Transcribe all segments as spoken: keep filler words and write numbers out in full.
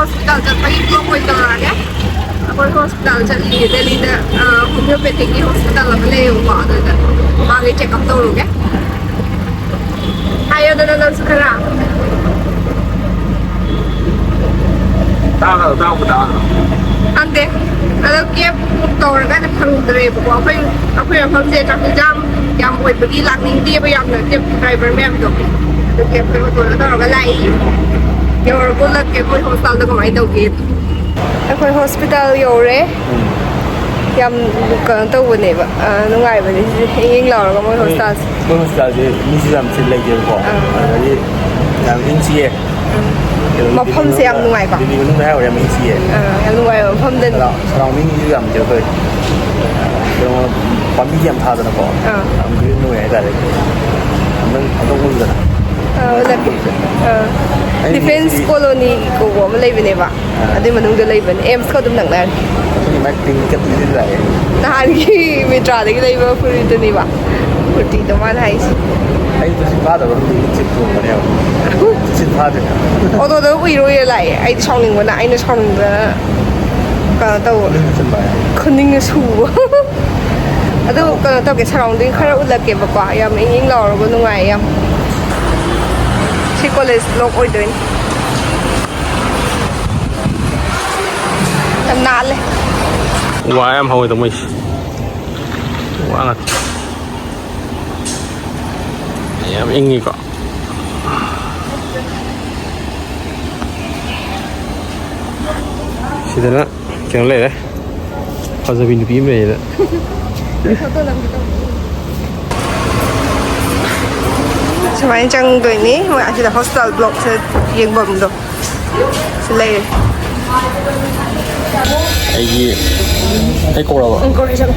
Hospital ꯆꯠꯄꯒꯤ block ꯑꯣꯏꯅ ꯇꯧꯔꯛꯑꯒꯦ꯫ ꯑꯩꯈꯣꯏ ꯍꯣꯁꯄꯤꯇꯥꯜ ꯆꯠꯂꯤꯌꯦ, ꯗꯦꯜꯂꯤꯗ ꯍꯣꯃꯤꯌꯣꯄꯦꯊꯤꯛꯀꯤ ꯍꯣꯁꯄꯤꯇꯥꯜ ꯑꯃ ꯂꯩꯌꯦꯕꯀꯣ, ꯑꯗꯨꯗ ꯃꯥꯒꯤ ꯆꯦꯛꯑꯞ ꯇꯧꯔꯨꯒꯦ꯫ ꯍꯥꯏꯌꯣꯗꯅ ꯅꯪꯁꯨ ꯈꯔ꯫ ꯇꯥꯒꯗ꯭ꯔꯣ, ꯇꯥꯕꯨ ꯇꯥꯒꯗ꯭ꯔꯣ? ꯈꯪꯗꯦ꯫ ꯑꯗꯣ ꯀꯦꯞ ꯕꯨꯛ ꯇꯧꯔꯒ ꯐꯪꯗ꯭ꯔꯦꯕꯀꯣ꯫ ꯑꯩꯈꯣꯏ, ꯑꯩꯈꯣꯏ ꯃꯐꯝꯁꯦ ꯇ꯭ꯔꯥꯐꯤꯛ ꯖꯥꯝ ꯌꯥꯝ ꯑꯣꯏꯕꯒꯤ ꯂꯥꯛꯅꯤꯡꯗꯦꯕ ꯌꯥꯝꯅ ꯀꯦꯞ ꯗ꯭ꯔꯥꯏꯚꯔ ꯃꯌꯥꯝꯗꯣ꯫ ꯑꯗꯨ ꯀꯦꯞ ꯑꯩꯈꯣꯏ ꯑꯣꯇꯣꯗ ꯇꯧꯔꯒ ꯂꯥꯛꯏ꯫ ꯌꯧꯔꯒ ꯎꯠꯂꯛꯀꯦ ꯑꯩꯈꯣꯏ ꯍꯣꯁꯄꯤꯇꯥꯜꯗ ꯀꯃꯥꯏꯅ ꯇꯧꯒꯦ꯫ ꯑꯩꯈꯣꯏ ꯍꯣꯁꯄꯤꯇꯥꯜ ꯌꯧꯔꯦ꯫ ꯌꯥꯝ ꯀꯩꯅꯣ ꯇꯧꯕꯅꯦꯕ, ꯑ, ꯅꯨꯡꯉꯥꯏꯕꯅꯦ ꯁꯤꯁꯦ, ꯏꯪ ꯏꯪ ꯂꯥꯎꯔꯒ ꯃꯣꯏ ꯍꯣꯁꯄꯤꯇꯥꯜꯁꯦ꯫ ꯃꯣꯏ ꯍꯣꯁꯄꯤꯇꯥꯜꯁꯦ ꯃꯤꯁꯨ ꯌꯥꯝ ꯆꯤꯜ ꯂꯩꯇꯦꯕꯀꯣ꯫ ꯑꯥ꯫ ꯑꯗꯒꯤ ꯌꯥꯝ ꯏꯪ ꯆꯤꯛꯑꯦ꯫ ꯎꯝ꯫ ꯀꯩꯅꯣꯒꯤ ꯃꯐꯝꯁꯦ ꯌꯥꯝ ꯅꯨꯡꯉꯥꯏꯀꯣ꯫ ꯗꯤꯜꯂꯤ ꯃꯅꯨꯡꯗ ꯍꯥꯏꯔꯨꯔꯗꯤ ꯌꯥꯝ ꯏꯪ ꯆꯤꯛꯑꯦ꯫ ꯑꯥ, ꯌꯥꯝ ꯅꯨꯡꯉꯥꯏꯕ ꯃꯐꯝꯗꯅꯤ꯫ ꯁꯔꯥꯎꯟꯗꯤꯡꯁꯨ ꯌꯥꯝ ꯆꯤꯜ ꯑꯩꯈꯣꯏ꯫ ꯀꯩꯅꯣ, ꯄꯥꯝꯕꯤꯗꯤ ꯌꯥꯝ ꯊꯥꯗꯅꯀꯣ꯫ ꯑꯥ꯫ ꯌꯥꯝ ꯒ꯭ꯔꯤꯟ ꯑꯣꯏ ꯍꯥꯏꯇꯥꯔꯦ꯫ ꯑꯝꯇꯪ, ꯑꯝꯇꯪ ꯎꯠꯂꯨꯗꯅ꯫ ꯑꯥ, ꯎꯠꯂꯛꯀꯦ꯫ ꯑꯥ꯫ ꯑꯩ defense ꯃꯤꯁꯤ colony ꯀꯧꯕ ꯑꯃ ꯂꯩꯕꯅꯦꯕ꯫ ꯑꯥ꯫ ꯑꯗꯨꯏ ꯃꯅꯨꯡꯗ ꯂꯩꯕꯅꯦ, ꯑꯦꯝꯁꯀ ꯑꯗꯨꯝ ꯅꯛꯅꯔꯦ꯫ ꯑꯩꯈꯣꯏꯒꯤ ꯃꯥꯏ ꯄꯤꯡ ꯀꯠ ꯂꯤꯠꯂꯤ ꯂꯥꯛꯑꯦ꯫ ꯅꯍꯥꯟꯒꯤ ꯃꯤꯟꯇ꯭ꯔꯥꯗꯒꯤ ꯂꯩꯕ ꯐꯨꯔꯤꯠꯇꯨꯅꯦꯕ꯫ ꯀꯨꯔꯇꯤꯗꯣ ꯃꯥꯅ ꯍꯥꯏꯁꯦ꯫ ꯑꯩ ꯇꯨꯝꯁꯤꯠ ꯐꯥꯗꯕ ꯈꯪꯗꯦ, ꯃꯤꯠꯁꯦ ꯄꯣꯝꯕꯅꯦꯕ꯫ ꯇꯨꯝꯁꯤꯠ ꯐꯥꯗꯦ꯫ ꯑꯣꯇꯣꯗ ꯎꯏꯔ ꯎꯏꯔ ꯂꯥꯛꯑꯦ꯫ ꯑꯩꯗꯤ ꯁꯥꯎꯅꯤꯡꯕꯅ, ꯑꯩꯅ ꯁꯥꯎꯅꯤꯡꯕꯅ ꯀꯩꯅꯣ ꯇꯧꯕ꯫ ꯈꯨꯅꯤꯡꯅ ꯁꯨꯕ꯫ ꯑꯗꯨ ꯀꯩꯅꯣ ꯇꯧꯒꯦ, surrounding ꯈꯔ ꯎꯠꯂꯛꯀꯦꯕꯀꯣ꯫ ꯌꯥꯝ ꯏꯪ ꯏꯪ ꯂꯥꯎꯔꯒ ꯅꯨꯡꯉꯥꯏꯌꯦ ꯌꯥꯝ꯫ ꯁꯤ ꯀꯣꯂꯦꯖ ꯕ꯭ꯂꯣꯛ ꯑꯣꯏꯗꯣꯏꯅꯤ꯫ ꯌꯥꯝ ꯅꯥꯜꯂꯦ꯫ ꯋꯥ ꯌꯥꯝ ꯍꯧꯋꯦꯗ ꯃꯣꯏꯁꯦ꯫ ꯋꯥ ꯉꯥꯛꯇ꯫ ꯌꯥꯝ ꯏꯪꯉꯤꯀꯣ꯫ ꯁꯤꯗꯅ ꯀꯩꯅꯣ ꯂꯩꯔꯦ꯫ ꯐꯖꯕꯤ ꯅꯨꯄꯤ ꯑꯃ ꯂꯩꯔꯦ꯫ ꯁꯨꯃꯥꯏꯅ ꯆꯪꯗꯣꯏꯅꯤ ꯃꯣꯏ ꯑꯁꯤꯗ ꯍꯣꯁꯄꯤꯇꯥꯜ ꯕ꯭ꯂꯣꯛꯁꯦ ꯌꯦꯡꯐꯝꯗꯣ꯫ ꯁꯤ ꯂꯩꯔꯦ꯫ ꯑꯩꯒꯤ, ꯑꯩ ꯀꯧꯔꯕ? ꯎꯝ, ꯀꯧꯔꯦ, ꯆꯠꯂꯣ꯫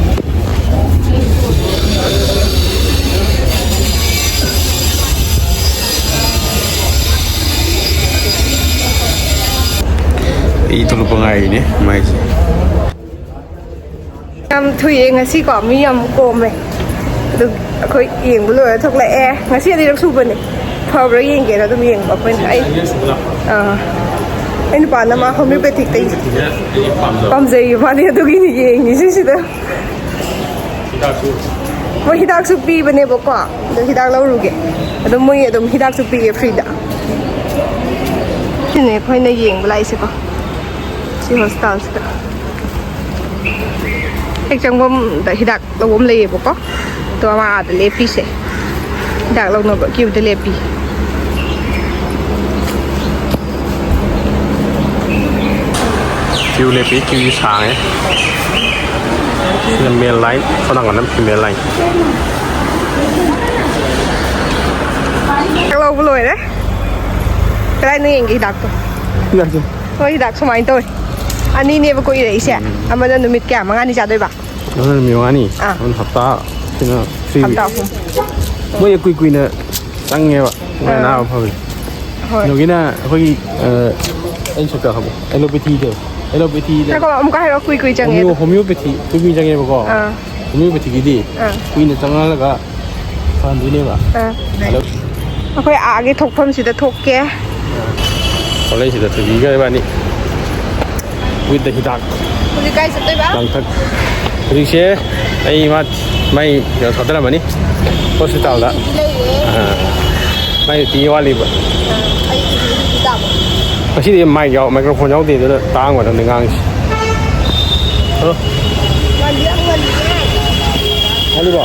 ꯑꯩ ꯊꯣꯛꯂꯛꯄ ꯉꯥꯏꯔꯤꯅꯦ ꯃꯥꯏꯁꯦ꯫ ꯌꯥꯝ ꯊꯨꯏꯌꯦ ꯉꯁꯤꯀꯣ, ꯃꯤ ꯌꯥꯝ ꯀꯣꯝꯃꯦ꯫ ꯑꯗꯨ ꯑꯩꯈꯣꯏ ꯌꯦꯡꯕ ꯂꯣꯏꯔ ꯊꯣꯛꯂꯛꯑꯦ꯫ ꯉꯁꯤ ꯑꯅꯤꯔꯛ ꯁꯨꯕꯅꯦ꯫ ꯐꯕ꯭ꯔꯥ ꯌꯦꯡꯒꯦꯅ ꯑꯗꯨꯝ ꯌꯦꯡꯕ ꯑꯩꯈꯣꯏꯅ꯫ ꯑꯩ, ꯑꯥ꯫ ꯑꯩ ꯅꯨꯄꯥꯅ ꯃꯥ ꯍꯣꯃꯤꯌꯣꯄꯦꯊꯤꯛꯇ ꯄꯥꯝꯖꯩꯌꯦ, ꯃꯥꯗꯤ ꯑꯗꯨꯒꯤꯅꯤ ꯌꯦꯡꯉꯤꯁꯦ ꯁꯤꯗ꯫ ꯃꯣꯏ ꯍꯤꯗꯥꯛꯁꯨ ꯄꯤꯕꯅꯦꯕꯀꯣ, ꯑꯗꯣ ꯍꯤꯗꯥꯛ ꯂꯧꯔꯨꯒꯦ꯫ ꯑꯗꯣ ꯃꯣꯏ ꯑꯗꯨꯝ ꯍꯤꯗꯥꯛꯁꯨ ꯄꯤꯌꯦ ꯐ꯭ꯔꯤꯗ꯫ ꯁꯤꯅꯦ ꯑꯩꯈꯣꯏꯅ ꯌꯦꯡꯕ ꯂꯥꯛꯏꯁꯦꯀꯣ, ꯁꯤ ꯍꯣꯁꯄꯤꯇꯥꯜꯁꯤꯗ꯫ ꯍꯦꯛ ꯆꯪꯐꯝꯗ ꯍꯤꯗꯥꯛ ꯂꯧꯕꯝ ꯂꯩꯌꯦꯕꯀꯣ꯫ ꯑꯗꯣ ꯃꯥ ꯑꯥꯗ ꯂꯦꯞꯄꯤꯁꯦ꯫ ꯍꯤꯗꯥꯛ ꯂꯧꯅꯕ ꯀ꯭ꯌꯨꯗ ꯂꯦꯞꯄꯤ꯫ ꯀ꯭ꯌꯨ ꯂꯦꯞꯄꯤ, ꯀ꯭ꯌꯨꯁꯤ ꯁꯥꯡꯉꯦ꯫ ꯁꯤꯅ ꯃꯦꯜ ꯂꯥꯏꯟ, ꯁꯣꯝ ꯅꯥꯀꯟꯗ ꯐꯤꯃꯦꯜ ꯂꯥꯏꯟ꯫ ꯍꯤꯗꯥꯛ ꯂꯧꯕ ꯂꯣꯏꯔꯦ꯫ ꯀꯗꯥꯏꯅꯣ ꯌꯦꯡꯒꯦ ꯍꯤꯗꯥꯛꯇꯣ꯫ ꯍꯤꯗꯥꯛꯁꯦ꯫ ꯍꯣꯏ, ꯍꯤꯗꯥꯛ ꯁꯨꯃꯥꯏꯅ ꯇꯧꯋꯦ꯫ ꯑꯅꯤꯅꯦꯕꯀꯣ ꯏꯔꯛꯏꯁꯦ꯫ ꯎꯝ꯫ ꯑꯃꯅ ꯅꯨꯃꯤꯠ ꯀꯌꯥ, ꯃꯉꯥꯅꯤ ꯆꯥꯗꯣꯏꯕ? ꯑꯗꯨꯅ ꯅꯨꯃꯤꯠ ꯃꯉꯥꯅꯤ꯫ ꯑꯥ꯫ ꯑꯗꯨꯅ ꯍꯞꯇꯥ ꯁꯤꯅ ꯊ꯭ꯔꯤ ꯍꯞꯇꯥ ꯋꯤꯛ꯫ ꯑꯍꯨꯝ꯫ ꯃꯣꯏ ꯀꯨꯏ ꯀꯨꯏꯅ ꯆꯪꯉꯦꯕ, ꯃꯣꯏ ꯑꯥ꯫ ꯑꯅꯥꯕ ꯐꯕꯁꯦ꯫ ꯍꯣꯏ꯫ ꯀꯩꯅꯣꯒꯤꯅ ꯑꯩꯈꯣꯏꯒꯤ, ꯑ, ꯑꯩꯅ ꯁꯛꯇ ꯍꯪꯕ, ꯑꯦꯂꯣꯄꯦꯊꯤꯗ, ꯑꯦꯂꯣꯄꯦꯊꯤꯗ ꯉꯥꯏꯈꯣ, ꯑꯃꯨꯛꯀ ꯍꯥꯏꯔꯛꯑꯣ, ꯀꯨꯏ ꯀꯨꯏ ꯆꯪꯉꯦ ꯍꯣꯃꯤꯌꯣ-, ꯑꯗꯣ꯫ ꯍꯣꯃꯤꯌꯣꯄꯦꯊꯤ ꯀꯨꯏ ꯀꯨꯏ ꯆꯪꯉꯦꯕꯀꯣ꯫ ꯑꯥ꯫ ꯍꯣꯃꯤꯌꯣꯄꯦꯊꯤꯒꯤꯗꯤ ꯑꯥ꯫ ꯀꯨꯏꯅ ꯆꯪꯍꯜꯂꯒ ꯐꯍꯟꯗꯣꯏꯅꯦꯕ꯫ ꯑꯥ꯫ ꯑꯗꯣ ꯑꯩꯈꯣꯏ ꯑꯥꯒꯤ ꯊꯣꯛꯐꯝꯁꯤꯗ ꯊꯣꯛꯀꯦ꯫ ꯊꯣꯛꯂꯛꯏꯁꯤꯗ ꯊꯣꯏꯕꯤꯒ ꯏꯕꯥꯅꯤ꯫ With the ꯍꯤꯗꯥꯛ꯫ ꯍꯧꯖꯤꯛ ꯀꯥꯏ ꯆꯠꯇꯣꯏꯕ? ꯂꯥꯡꯊꯛ꯫ ꯍꯧꯖꯤꯛꯁꯦ ꯑꯩ ꯃꯥ, ꯃꯥꯏ ꯀꯩꯅꯣ ꯊꯥꯗꯔꯝꯃꯅꯤ ꯍꯣꯁꯄꯤꯇꯥꯜꯗ꯫ ꯁꯤꯗꯤ ꯂꯩꯔꯦ꯫ ꯑꯥ꯫ ꯃꯥꯏ ꯅꯨꯄꯤ ꯋꯥꯠꯂꯤꯕ꯫ ꯑꯥ, ꯑꯩ ꯏꯗꯤ ꯏꯗꯤ ꯇꯥꯕ꯫ ꯉꯁꯤꯗꯤ ꯃꯥꯏꯛ ꯌꯥꯎ-, ꯃꯥꯏꯀ꯭ꯔꯣꯐꯣꯟ ꯌꯥꯎꯗꯦ, ꯑꯗꯨꯅ ꯇꯥꯡꯕ ꯅꯪꯗꯤ ꯉꯥꯡꯉꯤꯁꯤ꯫ ꯍꯜꯂꯣ꯫ ꯉꯜꯂꯤꯌꯦ, ꯉꯜꯂꯤꯌꯦ꯫ ꯉꯜꯂꯤꯕꯣ?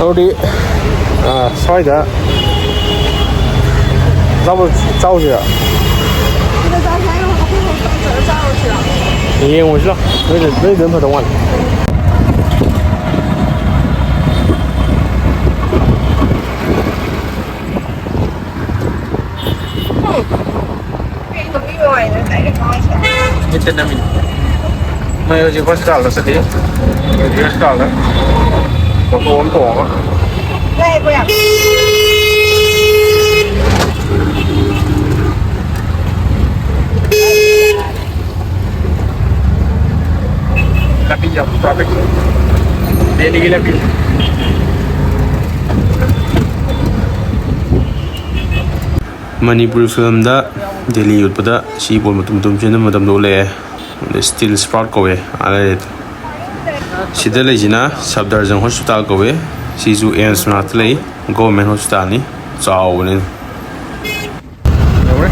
ꯑꯗꯨꯗꯤ, ꯑꯥ, ꯁ꯭ꯋꯥꯏꯗ ꯑꯆꯥꯄꯣꯠ ꯆꯥꯎꯁꯤꯔ? ꯁꯤꯗ ꯆꯥꯁꯦ ꯍꯥꯏꯔꯣ? ꯑꯩꯈꯣꯏ ꯍꯣꯁꯇꯦꯜ ꯆꯠꯂ ꯆꯥꯔꯨꯁꯤꯔꯣ? ꯌꯦꯡꯉꯨꯁꯤ ꯂꯥꯎ꯫ ꯅꯣꯏꯗ, ꯅꯣꯏꯗ ꯑꯗꯨꯝ ꯐꯗꯧ ꯃꯥꯜꯂꯦ꯫ ꯃꯤꯠꯇ ꯅꯝꯃꯤꯅꯤ꯫ ꯃꯣꯏ ꯍꯧꯖꯤꯛ ꯍꯣꯁꯄꯤꯇꯥꯜꯗ ꯆꯠꯂꯤ꯫ ꯍꯧꯖꯤꯛ ꯍꯣꯁꯄꯤꯇꯥꯜꯗ ꯑꯣꯇꯣ ꯑꯃ ꯇꯣꯡꯉꯒ꯫ ꯂꯝꯕꯤ ꯌꯥꯝ ꯇ꯭ꯔꯥꯐꯤꯛ ꯗꯦꯜꯂꯤꯒꯤ ꯂꯝꯕꯤ꯫ ꯃꯅꯤꯄꯨꯔꯤ ꯐꯤꯂꯝꯗ ꯗꯦꯜꯂꯤ ꯎꯠꯄꯗ ꯁꯤ ꯕꯣꯜ ꯃꯇꯨꯝ ꯃꯇꯨꯝ ꯆꯦꯟꯕ ꯃꯇꯝꯗ ꯎꯠꯂꯛꯑꯦ꯫ ꯑꯗ ꯁ꯭ꯇꯤꯜ ꯁ꯭ꯄ꯭ꯔꯥꯎꯠ ꯀꯧꯋꯦ꯫ ꯑꯥ, ꯂꯩꯔꯦ꯫ ꯁꯤꯗ ꯂꯩꯁꯤꯅ ꯁꯕꯗꯔꯖꯪ ꯍꯣꯁꯄꯤꯇꯥꯜ ꯀꯧꯋꯦ꯫ ꯁꯤꯁꯨ ꯑꯦꯝꯁ ꯃꯅꯥꯛꯇ ꯂꯩ꯫ ꯒꯣꯔꯃꯦꯟ ꯍꯣꯁꯄꯤꯇꯥꯜꯅꯤ꯫ ꯆꯥꯎꯕꯅꯤ꯫ ꯌꯧꯔꯦ꯫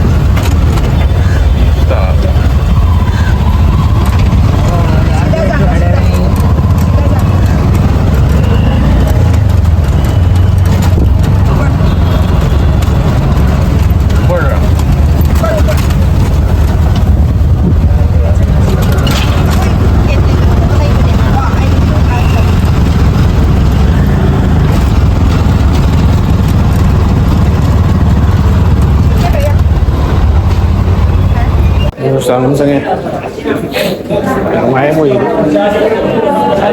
ꯍꯣꯁꯄꯤꯇꯥꯜ ꯑꯃ ꯆꯪꯉꯦ꯫ ꯅꯨꯡꯉꯥꯏ ꯃꯣꯏꯒꯤꯗꯤ꯫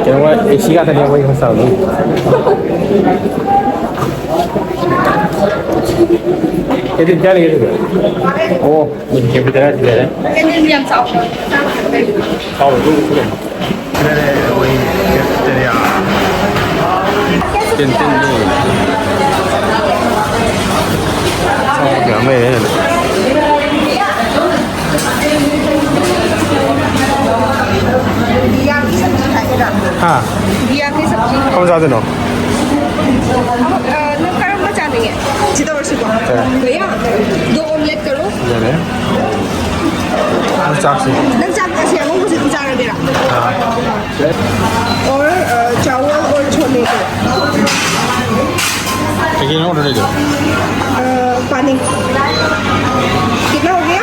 ꯀꯩꯅꯣ, ꯑꯦ ꯁꯤ ꯉꯥꯛꯇꯅꯦ ꯑꯩꯈꯣꯏ ꯍꯣꯁꯄꯤꯇꯥꯜꯗꯤ꯫ ꯀꯦꯟꯇꯤꯟ ꯀꯌꯥ ꯂꯩꯒꯦ ꯑꯗꯨꯗ? ꯑꯣ, ꯃꯣꯏ ꯀꯦꯐꯦꯇꯦꯔꯤꯌꯥꯗꯤ ꯂꯩꯔꯦ꯫ ꯀꯦꯟꯇꯤꯟ ꯌꯥꯝ ꯆꯥꯎꯕ꯫ ꯆꯥꯎꯕ ꯑꯗꯨꯝ ꯂꯩ꯫ ꯁꯤꯗ ꯂꯩꯔꯦ ꯑꯩꯈꯣꯏ ꯀꯦꯐꯦꯇꯦꯔꯤꯌꯥ꯫ ꯀꯦꯟꯇꯤꯟꯗꯨ ꯃꯌꯥꯝ ꯂꯩꯔꯦ꯫ ꯕꯤꯌꯥꯒꯤ ꯁꯕꯖꯤ ꯍꯥꯏꯒꯗ꯭ꯔꯥ? ꯍꯥ? ꯕꯤꯌꯥꯒꯤ ꯁꯕꯖꯤ꯫ ꯀꯔꯝ ꯆꯥꯗꯣꯏꯅꯣ? ꯑ, ꯅꯪ ꯀꯔꯝꯕ ꯆꯥꯅꯤꯡꯉꯦ? ꯁꯤ ꯇꯧꯔꯁꯤꯀꯣ꯫ ꯀꯩ? ꯚꯩꯌꯥ, ꯗꯣ ꯑꯣꯝꯂꯦꯠ ꯀꯔꯣ꯫ ꯌꯥꯔꯦ꯫ ꯅꯪ ꯆꯥꯛꯁꯤ? ꯅꯪ ꯆꯥꯛ ꯑꯁꯤ ꯑꯉꯧꯕꯁꯤ ꯑꯗꯨꯝ ꯆꯥꯔꯒꯦꯔꯥ? ꯑꯥ꯫ Or, uh, chawal or chole karo. ꯀꯩꯀꯩꯅꯣ ꯑꯣꯔꯗꯔ ꯇꯧꯔꯤꯗꯣ? Uh, paneer. कितना हो गया?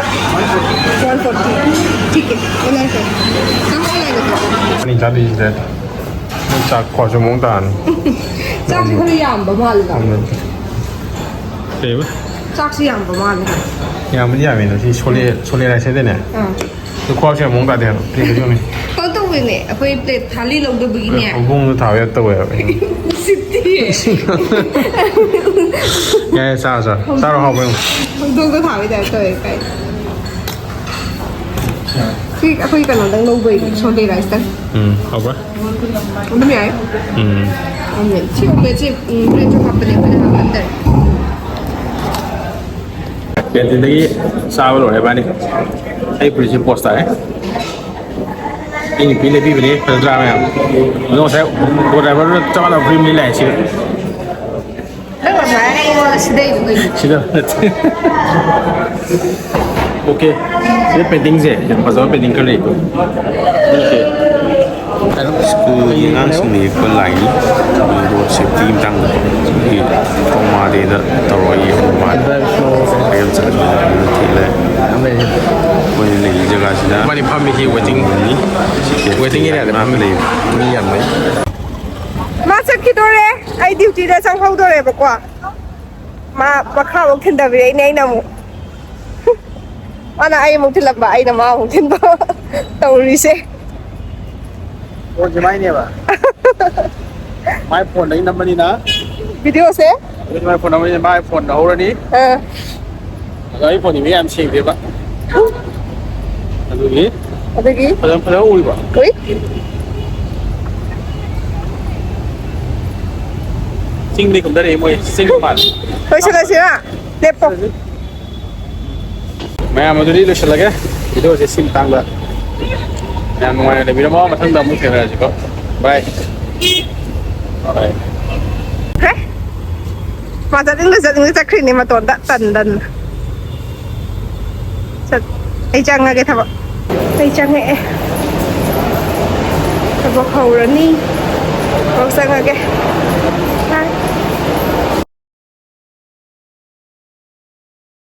One forty. ठीक है, बनाए थे। हम ऑनलाइन बताओ। ꯑꯅꯤ ꯆꯥꯗꯣꯏꯁꯤꯗ ꯅꯪ ꯆꯥꯛ ꯈꯣꯠꯁꯨ ꯑꯃꯨꯛ ꯇꯥꯔꯅꯤ꯫ ꯆꯥꯛꯁꯤ ꯈꯔ ꯌꯥꯝꯕ ꯃꯥꯜꯂꯤꯗ꯫ ꯀꯩꯕ? ꯆꯥꯛꯁꯤ ꯌꯥꯝꯕ ꯃꯥꯜꯂꯦ꯫ ꯌꯥꯝꯕꯗꯤ ꯌꯥꯝꯃꯦ, ꯁꯤ ꯁꯣꯂꯦ, ꯁꯣꯂꯦ ꯔꯥꯏꯁ ꯍꯥꯏꯗꯅꯦ꯫ ꯑꯥ꯫ ꯑꯗꯨ ꯈ꯭ꯋꯥꯁꯦ ꯃꯑꯣꯡ ꯇꯥꯗꯦ ꯍꯥꯏꯕ꯫ ꯄ꯭ꯂꯦꯠꯇꯁꯨ ꯌꯦꯡꯉꯨꯅꯦ꯫ ꯀꯩꯅꯣ ꯇꯧꯕꯅꯦ, ꯑꯩꯈꯣꯏ ꯄ꯭ꯂꯦꯠ ꯊꯥꯂꯤ ꯂꯧꯗꯕꯒꯤꯅꯦ꯫ ꯍꯧꯗꯣꯡꯗ ꯊꯥꯕ ꯌꯥꯗ ꯇꯧꯋꯦ ꯍꯥꯏꯕ꯫ ꯎꯁꯤꯠꯇꯤ꯫ ꯌꯥꯏ, ꯌꯥꯏ, ꯆꯥꯔꯣ, ꯆꯥꯔꯣ꯫ ꯆꯥꯔꯣ, ꯍꯥꯎꯕ꯭ꯔꯥ ꯌꯦꯡꯉꯨ꯫ ꯍꯧꯗꯣꯡꯗ ꯊꯥꯕꯩ ꯇꯥꯏꯞ ꯇꯧꯋꯦ ꯀꯥꯏ꯫ ꯁꯤ ꯑꯩꯈꯣꯏ ꯀꯩꯅꯣꯗꯪ ꯂꯧꯕꯩꯅꯦ, ꯁꯣꯂꯦ ꯔꯥꯏꯁꯇꯪ꯫ ꯎꯝ, ꯍꯥꯎꯕ꯭ꯔꯥ? ꯑꯗꯨꯝ ꯌꯥꯏ꯫ ꯎꯝ꯫ ꯑꯣꯝꯂꯦꯠ꯫ ꯁꯤ ꯑꯣꯝꯂꯦꯠꯁꯦ, ꯎꯝ, ꯕ꯭ꯔꯦꯗꯁꯨ ꯍꯥꯞꯄꯅꯦ ꯑꯩꯈꯣꯏꯅ ꯍꯥꯞꯄ ꯅꯠꯇ꯭ꯔꯦ꯫ ꯀꯦꯟꯇꯤꯟꯗꯒꯤ ꯆꯥꯕ ꯂꯣꯏꯔꯦ ꯏꯕꯥꯅꯤ꯫ ꯑꯩ ꯐꯨꯔꯤꯠꯁꯦ ꯄꯣꯁ ꯇꯥꯔꯦ꯫ ꯑꯩ ꯅꯨꯄꯤ ꯂꯩꯕꯤꯕꯅꯦ, ꯐꯖꯗ꯭ꯔꯥ ꯃꯌꯥꯝ? ꯑꯗꯣ ꯉꯁꯥꯏ ꯑꯣꯇꯣ ꯗ꯭ꯔꯥꯏꯚꯔꯗꯨꯅ ꯆꯞ ꯃꯥꯟꯅꯕ ꯐꯨꯔꯤꯠ ꯑꯃ ꯂꯤꯠꯂꯦ ꯁꯤ꯫ ꯅꯪ ꯉꯁꯥꯏ ꯑꯩꯉꯣꯟꯗ ꯁꯤꯗꯩꯗꯨ ꯀꯩꯒꯤꯅꯣ? ꯁꯤꯗ ꯅꯠꯇꯦ꯫ ꯑꯣꯀꯦ꯫ ꯁꯤꯗ ꯄꯦꯟꯇꯤꯡꯁꯦ ꯌꯥꯝ ꯐꯖꯕ ꯄꯦꯟꯇꯤꯡ ꯈꯔ ꯂꯩꯀꯣ꯫ ꯑꯣꯀꯦ꯫ ꯁ꯭ꯀꯨꯜꯒꯤ ꯑꯉꯥꯡꯁꯤꯡꯅ ꯌꯦꯛꯄ ꯂꯥꯏꯅꯤ꯫ ꯔꯣꯗ ꯁꯦꯐꯇꯤ ꯃꯇꯥꯡꯗ ꯑꯩꯈꯣꯏꯒꯤ ꯀꯣꯃꯥꯗꯦꯗ ꯇꯧꯔꯒ ꯌꯦꯛꯄ ꯃꯥꯜꯂꯦ꯫ ꯀꯩꯔꯣꯝ ꯆꯠꯂꯁꯨ ꯐꯖꯅ ꯊꯦꯠꯂꯦ꯫ ꯑꯩꯈꯣꯏꯅ ꯂꯩꯔꯤ ꯖꯒꯥꯁꯤꯗ ꯃꯥꯅꯤ ꯐꯝꯃꯤꯁꯤ waiting, ꯇꯤꯀꯦꯠ waiting areaꯗ ꯐꯝꯃꯤ꯫ ꯂꯩꯕ꯫ ꯃꯤ ꯌꯥꯝ ꯂꯩ꯫ ꯃꯥ ꯆꯠꯈꯤꯗꯣꯔꯦ꯫ ꯑꯩ ꯗ꯭ꯌꯨꯇꯤꯗ ꯆꯪꯍꯧꯗꯣꯔꯦꯕꯀꯣ꯫ ꯃꯥ ꯃꯈꯥꯃꯨꯛ ꯊꯤꯟꯊꯕꯤꯔꯛꯏꯅꯦ ꯑꯩꯅ ꯑꯃꯨꯛ꯫ ꯃꯥꯅ ꯑꯩ ꯑꯃꯨꯛ ꯊꯤꯜꯂꯝꯕ, ꯑꯩꯅ ꯃꯥ ꯑꯃꯨꯛ ꯊꯤꯟꯕ꯫ ꯇꯧꯔꯤꯁꯦ꯫ ꯐꯣꯟꯁꯦ ꯃꯥꯏꯅꯦꯕ꯫ ꯃꯥꯏ ꯐꯣꯟꯗꯒꯤ ꯅꯝꯕꯅꯤꯅ꯫ ꯚꯤꯗꯤꯑꯣꯁꯦ? ꯑꯗꯨꯗꯤ ꯃꯥꯏ ꯐꯣꯟ ꯅꯝꯕꯅꯤꯅ ꯃꯥꯏ ꯐꯣꯟꯗ ꯍꯧꯔꯅꯤ꯫ ꯑꯥ꯫ ꯑꯗꯣ ꯑꯩ ꯐꯣꯟꯗꯤ ꯃꯌꯥꯝ ꯁꯦꯡꯗꯦꯕ꯫ ꯑꯗꯨꯒꯤ ꯑꯗꯨꯒꯤ ꯐꯖꯅ, ꯐꯖꯅ ꯎꯏꯕ꯫ ꯎꯏ꯫ ꯆꯤꯡꯗꯤ ꯀꯨꯝꯊꯔꯛꯏ ꯃꯣꯏ ꯆꯤꯡ ꯃꯥꯜꯂꯦ꯫ ꯂꯣꯏꯁꯤꯜꯂꯁꯤꯔꯥ? ꯂꯦꯞꯄꯣ꯫ ꯃꯌꯥꯝ ꯑꯗꯨꯗꯤ ꯂꯣꯏꯁꯤꯜꯂꯒꯦ ꯚꯤꯗꯤꯑꯣꯁꯦ ꯁꯤ ꯃꯇꯥꯡꯗ꯫ ꯌꯥꯝ ꯅꯨꯡꯉꯥꯏꯅ ꯂꯩꯕꯤꯔꯝꯃꯣ꯫ ꯃꯊꯪꯗ ꯑꯃꯨꯛ ꯊꯦꯡꯅꯔꯁꯤꯀꯣ꯫ ꯕꯥꯏ꯫ ꯕꯥꯏ꯫ ꯍꯦ? ꯃꯥ ꯆꯠꯅꯤꯡꯗ ꯆꯠꯅꯤꯡꯗ ꯆꯠꯈ꯭ꯔꯤꯅꯦ ꯃꯇꯣꯟꯗ ꯇꯟ ꯇꯟꯅ꯫ ꯆꯠ-, ꯑꯩ ꯆꯪꯉꯒꯦ ꯊꯕꯛ꯫ ꯑꯩ ꯆꯪꯉꯛꯑꯦ꯫ ꯊꯕꯛ ꯍꯧꯔꯅꯤ꯫ ꯊꯕꯛ ꯆꯪꯉꯒꯦ꯫